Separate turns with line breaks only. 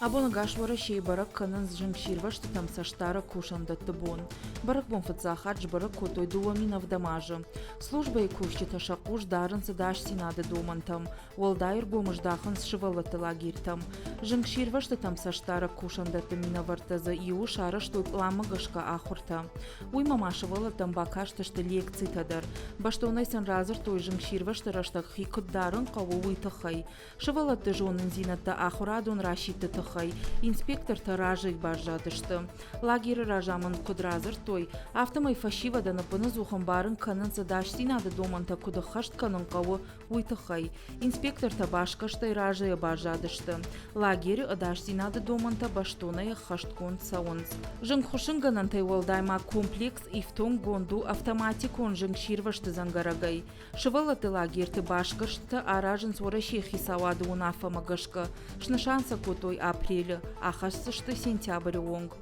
Абон ӕгас Уӕрӕсейы бӕрӕг кӕнынц зынгсирвӕзтытӕм цӕстдарӕг кусӕндӕтты бон. Бӕрӕгбон фыццаг хатт сбӕрӕг кодтой 2007 азы. Службӕйы кусджытӕ сӕ хъус дарынц ӕдасдзинады домӕнтӕм, уӕлдай ӕргом здахынц сывӕллӕтты лагерьтӕм. Зынгсирвӕзтытӕм цӕстдарӕг кусӕндӕтты минӕвӕрттӕ дзы иуы сарӕзтой пъланмӕ гӕсгӕ ахуыртӕ. Уыимӕ ма сывӕллӕттӕн бакастысты лекцитӕ дӕр. Бӕстонӕй сын радзырдтой зынгсирвӕзты рӕстӕг хи куыд дарын хъӕуы, уый тыххӕй. Сывӕллӕтты зонындзинӕдтӕ ахуырадон расидты тыххӕй инспектортӕ разӕй баззадысты. Лагеры разамынд куыд радзырдтой, афтӕмӕй фӕсивӕдӕн ӕппынӕдзух ӕмбарын кӕнынц ӕдасдзинады домӕнтӕ куыд ӕххӕст кӕнын хъӕуы, уый тыххӕй. Инспектортӕ басгӕрстӕй разыйӕ баззадысты. Лагеры ӕдасдзинады домӕнтӕ бӕстонӕй ӕххӕстгонд цӕуынц. Зынгхуыссынгӕнӕнтӕй уӕлдай ма комплекс ифтонггонд у автоматикон зынгсирвӕзты дзӕнгӕрӕгӕй. Сывӕллӕтты лагерты басгӕрстытӕ аразынц Уӕрӕсейы хицауады уынаффӕмӕ гӕсгӕ. Снысан сӕ кодтой апрелы, ахӕсдзысты сентябры онг.